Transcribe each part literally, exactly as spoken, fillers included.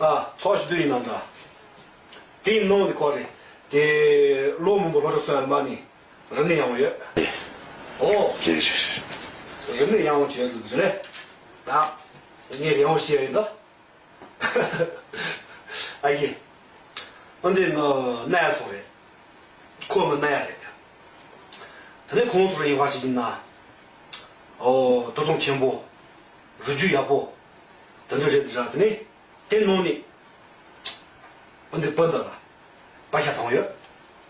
ཨ། ཚོགས་ཞུ་དུས་ཡིན་ནམ་ད། དེའི་ནང་ནས་ཁོ་རེད། དེ་ལོ་མང་པོ་སློབ་གྲྭ་སོང་ཡ་མ་ནི་རིམས་ནད་ཡོང་ཡོད། ཨོ། རེད་རེད་རེད། རིམས་ནད་ཡང་བྱས་འདུག་རེད། ད་ངས་ཡང་བཤད་ཡིན་ད། ཨ་ཡེ། ཨ་འདི་ང་ན་ཡ་ཚོ་རེད། ཁོ་མི་ན་ཡ་རེད། དེ་ནས་ཁོང་ཚོར་ཡིན་བ་ཞིག་ཡིན་ན། ཨོ། དུད་ཚང་ཆེན་པོ། རུས་རྒྱུད་ཡག་པོ། དེ་འདྲ་རེད་ཟེར། དེ་ནས་དེ་ནང་ནས། ཨ་འདི་བུ་འདི་ལ་པ་ཤ་ཚང་ཡོད།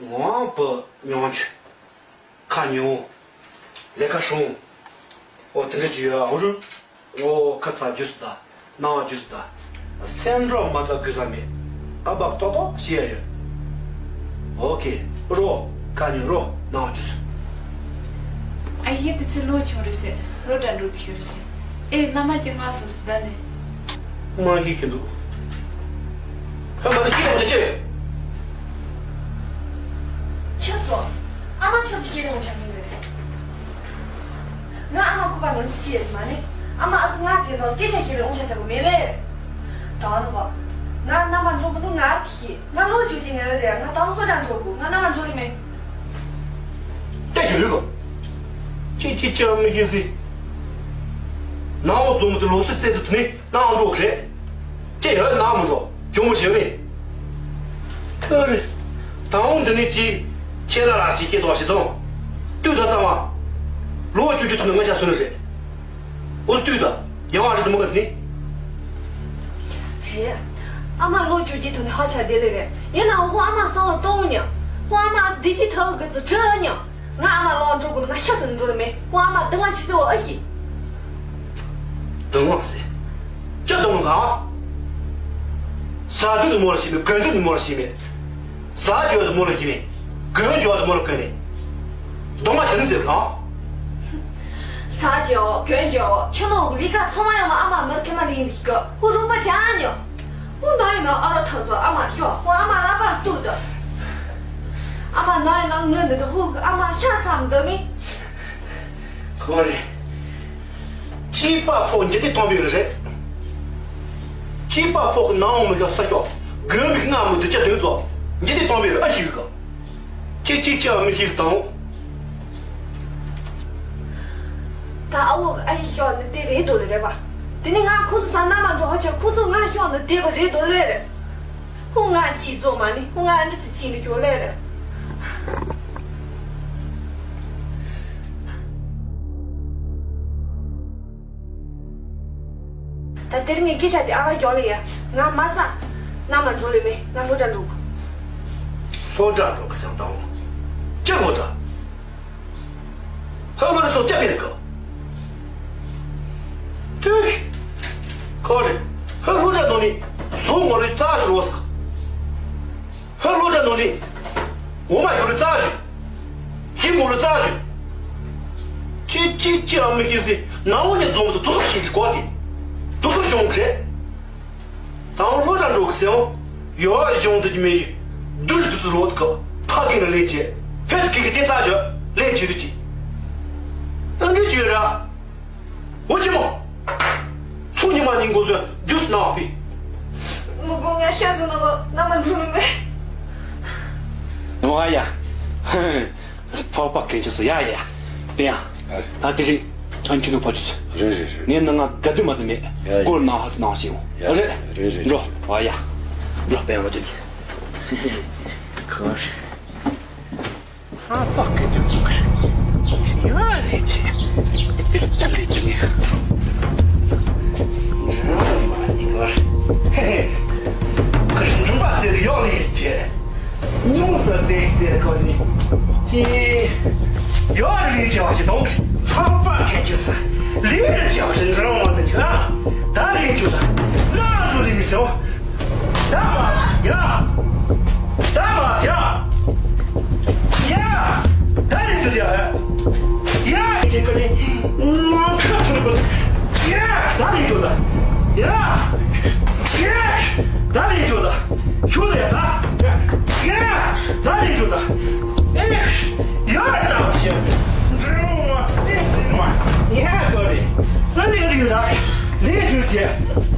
ངོ་བོ་ཉུང་ཆུང་། ཁ་ཉུང་། ལས་ཀ་སྲུང་། ཨོ་དེ་འདྲ་ཅིག་ཡོད། ཨ་འུ་རུ། ཨོ་ཁ་ཚ་རྒྱུས་སུ་ད། སྣང་བ་རྒྱུས་སུ་ད། སེམས་འགྲོ་མ་ཚ་གུས་ས་མེད། ཨ་བག་ཏོག་ཏོག་ཤི་ཡ་ཡོད། ཨོ་ཀེ། རོ། ཁ་ཉུང་རོ། སྣང་བ་རྒྱུས་སུ། ཨ་ཡེ་དེ་ཚོ་ལོ་ཆུང་རེད་ཟེར། ལོ་གྲྭ་འགྲོ་དུས་ཤོར་ཟེར། ཨེ་མནའ་མ་ཅིག་ང་སོ་སི་ད་ནས། མ་ཤེས་ཀྱི་འདུག་ཧ་མ་ད་ཤེས་རོགས་བྱེད་ཅེས། ཁྱོད་ཚོ། ཨ་མ་ཁྱོད་ཚོ་ཤེས་རོགས་བྱ་མིན་ནི་རེད། ང་ཨ་མ་ཁུ་པ་ནོན་སི་ཅི་ཡེས་མ་ནི། ཨ་མ་ཨ་སི་ང་དེ་དོར་སྐད་ཆ་ཤེས་རོགས་བྱ་ཚ་གོ་མེད་ལེ། ད་ནི་བ། ང་རྣམ་པ་འགྲོ་གི་འདུག་ང་རབ་ཤེས། ང་ལོ་རྒྱུ་ཅིག་ནས་རེད། ང་དང་ཧོ་ཀྲང་འགྲོ་དགོས། ང་རྣམ་པ་འགྲོ་ལེ་མེད། ད་ཡོད་གོ་ཅི་ཅི་ཅི་མི་ཤེས་སི། ནང་འོ་འཛོམས་དུ་ལོ་སུ་རྩེ་སུ་དུ་ནི། ནང་འགྲོ་གི་རེད། ཅེས་ཡོད་ནང་མི་འགྲོ་ཇོ་མོ་བྱེད་ནི། ཁ་རེ། དང་འོང་འདི་ནི་ཅི། ཁྱེད་ལ་ར་ཅི་སྐྱེ་དོགས་ཤི་དང་། ལྟོས་ད་ཚང་མ། ལོ་བཅུ་བཅུ་ཐུབ་ན་ང་ཤ་སོན་རེད། འོ་ལྟོས་ད། ཡང་བ་རེད་དུ་མ་ག་ནི། རེད། ཨ་མ་ལོ་བཅུ་བཅུ་ཐུབ་ན་ཧ་ཆ་བདེ་ལེ་རེད། ཡིན་ནའང་ཧོ་ཨ་མ་སང་ལོ་གཏོང་ཉ། ཧོ་ཨ་མ་བདེ་ཅི་ཐབས་གི་ཚོ་བྲི་ཉ། ང་ཨ་མ་ལོག་འགྲོ་དགོས་ན་ང་ཤ་ཟ་ནས་འགྲོ་ལེ་མེད། ཁོ་ཨ་མ་སྡུག་བསྔལ་ཆེ་ཟེར་བ་ཨ་ཤི། སྡུག་བསྔལ་ཟེར། ཅི་སྡུག་བསྔལ་གང་། ཟ་དུས་དུ་མོ་ལ་ཤི་མེད། གོན་དུས་དུ་མོ་ལ་ཤི་མེད། ཟ་རྒྱུ་དུ་མོ་ལ་གི་མེད། གོན་རྒྱུ་དུ་མོ་ལ་གོན་ནས། སྡུག་བསྔལ་ཆ་ནི་ཟེར་བ་གང་། ཟ་རྒྱུ་གོན་རྒྱུ་ཁྱོད་ནོ་ལི་ཀ་ཚོ་མ་ཡོང་བ་ཨ་མ་མར་ཁེ་མ་ལིན་འདི་གི་ཧུ་རུ་མ་ཅང་ཉོ། ཧུ་ནའི་ན་ཨ་ར་ཐང་ཚོ་ཨ་མ་ཤོ་ཧུ་ཨ་མ་ལ་པར་ཏུ་ད། ཨ་མ་ནའི་ན་ངི་འདི་གི་ཧུ་གི་ཨ་མ་ཤ་ཚམ་འདི་མི། ཁོ་རེ། སྐྱེས་པ་ཕོ་འཇིག་རྟེན་སྟོང་པའི་རེད། སྐྱེས་པ་ཕོ་གི་ནང་མི་ག་ས་ཤོ་གོན་མི་གི་ང་མི་འདི་ཅག་དོན་ཚོ་འཇིག་རྟེན་སྟོང་པའི་རེད་ཨ་ཤི་གི། ཅིག་ཅིག་ཅིག་མི་ཤེས་དང་། ད་ཨ་བོ་གི་ཨ་ཡེ་ཤོག་ནི་དེ་རེད་དོ་ལེ་རེད་པ། དེ་ནི་ང་ཁོ་ཚོ་ས་ན་མ་འགྲོ་ཧ་ཆ་ཁོ་ཚོ་ང་ཤོག་ནི་དེ་བ་རེད་དོ་ལེ་རེད། ཧུ་ང་ཅིག་རྫོགས་མ་ནི་ཧུ་ང་ཨ་འདྲི་ཚི་ཅིག་ནི་ཤོག་ལེ་རེད། ད་དེར་ངས་སྐད་ཆ་དེ་ཨ་བ་ཞོག་ལེ་ཡ། ང་མ་ཚ། ན་མ་འགྲོ་ལེ་མེ་ང་སློབ་གྲྭ་འགྲོ་གི། སློབ་གྲྭ་འགྲོ་གི་སེམས་དང་། ཅི་སློབ་གྲྭ། ཧ་ལོ་རེ་སོ་ཅི་བེར་གི། ཏུ། ཁོ་རེ། ཧ་སློབ་གྲྭ་ནོ་ནི། སོ་ངོ་རེ་རྩ་ཞུ་རོ་སི་གི། ཧ་སློབ་གྲྭ་ནང་ནས། འོ་མ་ཡུ་རུ་རྩ་ཞུ། ཁྱི་མོ་རུ་རྩ་ཞུ། ཅི་ཅི་ཅི་ཨ་མི་ཤེས་སི་ནང་འོ་ནས་འཛོམས་དུ་དུ་སུ་ཤེས་ཀྱི་གོ་དེ། དུ་སུ་ཤོང་གི་རེད། དང་སློབ་གྲྭ་འགྲོ་གི་སེམས། ཡོ་ཤོང་དུ་ཀྱི་མི་ཡི། དུ་རུ་དུ་སུ་ལོ་དུ་གི་ཕ་གི་ནི་ལེན་བྱེད། ཕེ་སུ་ཁི་གི་དེ་རྩ་ཞུ་ལེན་བྱེད་རུ་ཅི། ཨ་འདྲི་བྱོས་ར། འོ་ཅི་མོ། ཚོ་ཉི་མ་ནི་འགོ་ཚོས་ཇུས་ནང་པི། མི་དགོ་ང་ཤ་ཟ་ནོ་ན་མ་འགྲོ་མི་མེད། ནོ་ཨ་ཡ། ཕོ་པ་གན་ཆུ་སི་ཡ་ཡ། པེ་ཡ། ད་དེ་རིང་ཨན་ཆུ་ནུ་ཕ་ཆུ་སི། རེད་རེད་རེད། ངས་ནི་ང་དགའ་དུས་མ་ཚི་མེད། ཡ་ཡ། སྐོར་ནང་ཧ་སི་ནང་ཤེས་འོ། ཡ་རེད། རེད་རེད། འགྲོ་ཨ་ཡ། འགྲོ་པེ་ཡ་མ་ཆུ་གི། ཁོ་རེད། ཨ་ཕ་སྐད་ཆ་ཟེར་གི་རེད། ཡ་ལས་ཆེ། དེ་ལྟ་ལས་ཆེ་ནི། རང་མ་ནི་གོ། ཧེ་ཧེ། ཁ་ཞིག་རིམ་པ་ཙེ་ཡོག་ལས་ཆེ། ཉུང་ས་ཙེ་ཙེ་གོ་ནི། ཅི། ཡོག་ལས་ཆེ་བ་ཞིག་དང་། ཨ་ཕ་སྐད་ཆ་ཟེར། ལས་ཆེ་བ་ཞིག་རང་མ་ནི་ཨ། ད་ལས་ཆེ་ད། ང་འགྲོ་ལས་མི་ཟེར་བ། ད་མ་ཡ། ད་མ་ཡ། ཡ། ད་རེ་ཇུ་ཡ། ཡ་ཅེ་ཀ་རེ། ང་ཁ་ཐུར་བ། ཡ། ད་རེ་ཇུ་ད། ཡ། ཡ། ད་རེ་ཇུ་ད། ཞུ་ད་ཡ་ད། ཡ། ད་རེ་ཇུ་ད། ཨེ། ཡ་ད་ཞེ། འགྲོ་མ། ཨེ་ཙི་མ། ཡ་ཀ་རེ། ང་ལས་རེ་ད། ལས་ཇུ་ཅེ།